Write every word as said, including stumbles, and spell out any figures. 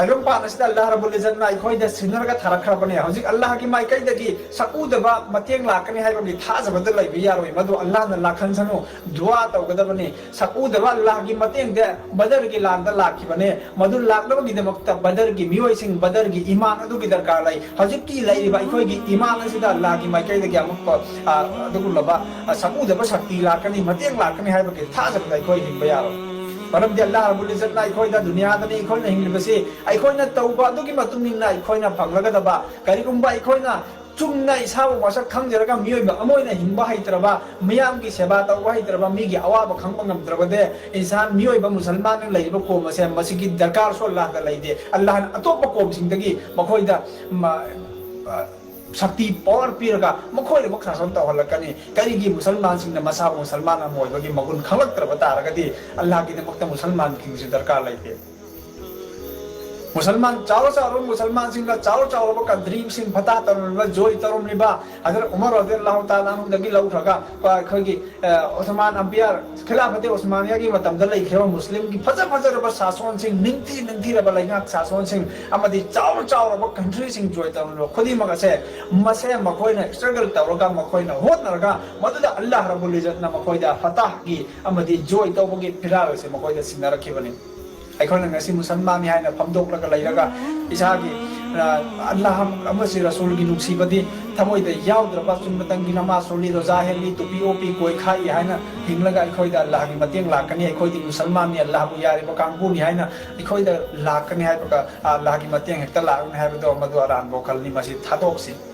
ꯇꯥꯏꯕꯪꯄꯥꯟ ꯑꯁꯤꯗ ꯑꯜꯂꯥꯍ ꯔꯕꯨꯜ ꯏꯖꯠꯅ ꯑꯩꯈꯣꯏꯗ ꯁꯤꯟꯅꯔꯒ ꯊꯥꯔꯛꯈ꯭ꯔꯕꯅꯦ꯫ ꯍꯧꯖꯤꯛ ꯑꯜꯂꯥꯍꯒꯤ ꯃꯥꯏꯀꯩꯗꯒꯤ ꯁꯛꯎꯗꯕ ꯃꯇꯦꯡ ꯂꯥꯛꯀꯅꯤ ꯍꯥꯏꯕꯒꯤ ꯊꯥꯖꯕꯗ ꯂꯩꯕ ꯌꯥꯔꯣꯏ꯫ ꯃꯗꯨ ꯑꯜꯂꯥꯍꯅ ꯂꯥꯛꯍꯟꯁꯅꯨ, ꯗꯨꯋꯥ ꯇꯧꯒꯗꯕꯅꯤ꯫ ꯁꯛꯎꯗꯕ ꯑꯜꯂꯥꯍꯒꯤ ꯃꯇꯦꯡꯗ ꯕꯗꯔꯒꯤ ꯂꯥꯟꯗ ꯂꯥꯛꯈꯤꯕꯅꯦ꯫ ꯃꯗꯨ ꯂꯥꯛꯅꯕꯒꯤꯗꯃꯛꯇ ꯕꯗꯔꯒꯤ ꯃꯤꯑꯣꯏꯁꯤꯡ, ꯕꯗꯔꯒꯤ ꯏꯃꯥꯟ ꯑꯗꯨꯒꯤ ꯗꯔꯀꯥꯔ ꯂꯩ꯫ ꯍꯧꯖꯤꯛꯀꯤ ꯂꯩꯔꯤꯕ ꯑꯩꯈꯣꯏꯒꯤ ꯏꯃꯥꯟ ꯑꯁꯤꯗ ꯑꯜꯂꯥꯍꯒꯤ ꯃꯥꯏꯀꯩꯗꯒꯤ ꯑꯃꯨꯛ, ꯑ, ꯑꯗꯨꯒꯨꯝꯂꯕ, ꯑ, ꯁꯛꯎꯗꯕ ꯁꯛꯇꯤ ꯂꯥꯛꯀꯅꯤ, ꯃꯇꯦꯡ ꯂꯥꯛꯀꯅꯤ ꯍꯥꯏꯕꯒꯤ ꯊꯥꯖꯕꯗ ꯑꯩꯈꯣꯏ ꯍꯤꯡꯕ ꯌꯥꯔꯣꯏ꯫ ꯃꯔꯝꯗꯤ ꯑꯜꯂꯥꯍ ꯔꯕꯨꯜ ꯏꯖꯠꯅ ꯑꯩꯈꯣꯏꯗ, ꯗꯨꯅꯤꯌꯥꯗꯅꯤ ꯑꯩꯈꯣꯏꯅ ꯍꯤꯡꯂꯤꯕꯁꯤ, ꯑꯩꯈꯣꯏꯅ ꯇꯧꯕ ꯑꯗꯨꯒꯤ ꯃꯇꯨꯡ ꯏꯟꯅ ꯑꯩꯈꯣꯏꯅ ꯐꯪꯂꯒꯗꯕ꯫ ꯀꯔꯤꯒꯨꯝꯕ ꯑꯩꯈꯣꯏꯅ ꯆꯨꯝꯅ ꯏꯁꯥꯕꯨ ꯃꯁꯛ ꯈꯪꯖꯔꯒ ꯃꯤꯑꯣꯏꯕ ꯑꯃ ꯑꯣꯏꯅ ꯍꯤꯡꯕ ꯍꯩꯇ꯭ꯔꯕ, ꯃꯤꯌꯥꯝꯒꯤ ꯁꯦꯕꯥ ꯇꯧꯕ ꯍꯩꯇ꯭ꯔꯕ, ꯃꯤꯒꯤ ꯑꯋꯥꯕ ꯈꯪꯕ ꯉꯝꯗ꯭ꯔꯕꯗꯤ, ꯏꯟꯁꯥꯟ, ꯃꯤꯑꯣꯏꯕ ꯃꯨꯁꯜꯃꯥꯟꯅ ꯂꯩꯔꯤꯕ ꯀꯣꯝ ꯑꯁꯦ, ꯃꯁꯤꯒꯤ ꯗꯔꯀꯥꯔꯁꯨ ꯑꯜꯂꯥꯍꯗ ꯂꯩꯇꯦ꯫ ꯑꯜꯂꯥꯍꯅ ꯑꯇꯣꯞꯄ ꯀꯣꯝꯁꯤꯡꯗꯒꯤ ꯃꯈꯣꯏꯗ, ꯃ-, ꯑ, ꯁꯛꯇꯤ, ꯄꯋꯥꯔ ꯄꯤꯔꯒ ꯃꯈꯣꯏꯅꯃꯛ ꯁꯥꯁꯟ ꯇꯧꯍꯜꯂꯛꯀꯅꯤ꯫ ꯀꯔꯤꯒꯤ? ꯃꯨꯁꯜꯃꯥꯟꯁꯤꯡꯅ ꯃꯁꯥꯕꯨ ꯃꯨꯁꯜꯃꯥꯟ ꯑꯃ ꯑꯣꯏꯕꯒꯤ ꯃꯒꯨꯟ ꯈꯪꯂꯛꯇ꯭ꯔꯕ ꯇꯥꯔꯒꯗꯤ, ꯑꯜꯂꯥꯍꯒꯤꯗꯃꯛꯇ ꯃꯨꯁꯜꯃꯥꯟꯁꯤꯡꯁꯤ ꯗꯔꯀꯥꯔ ꯂꯩꯇꯦ꯫ ꯃꯨꯁꯜꯃꯥꯟ ꯆꯥꯎꯔ ꯆꯥꯎꯔꯕ ꯃꯨꯁꯜꯃꯥꯟꯁꯤꯡꯅ ꯆꯥꯎꯔ ꯆꯥꯎꯔꯕ ꯀꯟꯇ꯭ꯔꯤꯁꯤꯡ ꯐꯇꯥꯍ ꯇꯧꯔꯝꯂꯤꯕ, ꯖꯣꯏ ꯇꯧꯔꯝꯂꯤꯕ, ꯍꯖꯔꯠ ꯎꯃꯔ ꯔꯗꯤꯌꯜꯂꯥꯍꯨ ꯇꯥꯂꯥ ꯑꯟꯍꯨꯗꯒꯤ ꯂꯧꯈ꯭ꯔꯒ, ꯑ, ꯑꯩꯈꯣꯏꯒꯤ, ꯑ, ꯎꯁꯃꯥꯟ ꯑꯝꯄꯤꯌꯥꯔ, ꯈꯤꯂꯥꯐꯇꯦ ꯎꯁꯃꯥꯅꯤꯌꯥꯒꯤ ꯃꯇꯝꯗ ꯂꯩꯈ꯭ꯔꯕ ꯃꯨꯁꯂꯤꯝꯒꯤ ꯐꯖ ꯐꯖꯔꯕ ꯁꯥꯁꯣꯟꯁꯤꯡ, ꯅꯤꯡꯊꯤ ꯅꯤꯡꯊꯤꯔꯕ ꯂꯩꯉꯥꯛ ꯁꯥꯁꯣꯟꯁꯤꯡ ꯑꯃꯗꯤ ꯆꯥꯎꯔ ꯆꯥꯎꯔꯕ ꯀꯟꯇ꯭ꯔꯤꯁꯤꯡ ꯖꯣꯏ ꯇꯧꯔꯝꯂꯤꯕ ꯈꯨꯗꯤꯡꯃꯛ ꯑꯁꯦ, ꯃꯁꯦ ꯃꯈꯣꯏꯅ ꯁ꯭ꯇ꯭ꯔꯒꯜ ꯇꯧꯔꯒ, ꯃꯈꯣꯏꯅ ꯍꯣꯠꯅꯔꯒ, ꯃꯗꯨꯗ ꯑꯜꯂꯥꯍ ꯔꯕꯨꯜ ꯏꯖꯠꯅ ꯃꯈꯣꯏꯗ ꯐꯇꯥꯍꯒꯤ ꯑꯃꯗꯤ ꯖꯣꯏ ꯇꯧꯕꯒꯤ ꯐꯤꯔꯥꯜ ꯑꯁꯦ ꯃꯈꯣꯏꯗ ꯁꯤꯟꯅꯔꯛꯈꯤꯕꯅꯤ꯫ ꯑꯩꯈꯣꯏꯅ ꯉꯁꯤ ꯃꯨꯁꯜꯃꯥꯟꯅꯤ ꯍꯥꯏꯅ ꯐꯝꯗꯣꯛꯂꯒ ꯂꯩꯔꯒ, ꯏꯁꯥꯒꯤ, ꯑ, ꯑꯜꯂꯥꯍ ꯑꯃꯁꯨꯡ ꯔꯁꯨꯜꯒꯤ ꯅꯨꯡꯁꯤꯕꯗꯤ ꯊꯃꯣꯏꯗ ꯌꯥꯎꯗ꯭ꯔꯕ, ꯆꯨꯝꯅꯇꯪꯒꯤ ꯅꯃꯥꯖ ꯁꯣꯜꯂꯤ, ꯔꯣꯖꯥ ꯍꯦꯜꯂꯤ, ꯇꯨꯄꯤ ꯎꯞꯄꯤ, ꯀꯣꯏ ꯈꯥꯛꯏ ꯍꯥꯏꯅ ꯍꯤꯡꯂꯒ ꯑꯩꯈꯣꯏꯗ ꯑꯜꯂꯥꯍꯒꯤ ꯃꯇꯦꯡ ꯂꯥꯛꯀꯅꯤ, ꯑꯩꯈꯣꯏꯗꯤ ꯃꯨꯁꯜꯃꯥꯟꯅꯤ, ꯑꯜꯂꯥꯍꯕꯨ ꯌꯥꯔꯤꯕ ꯀꯥꯡꯕꯨꯅꯤ ꯍꯥꯏꯅ ꯑꯩꯈꯣꯏꯗ ꯂꯥꯛꯀꯅꯤ ꯍꯥꯏꯕꯒ, ꯑ, ꯑꯜꯂꯥꯍꯒꯤ ꯃꯇꯦꯡ ꯍꯦꯛꯇ ꯂꯥꯛꯀꯅꯤ ꯍꯥꯏꯕꯗꯣ, ꯃꯗꯨ ꯑꯔꯥꯟꯕ ꯋꯥꯈꯜꯅꯤ꯫ ꯃꯁꯤ ꯊꯥꯗꯣꯛꯁꯤ꯫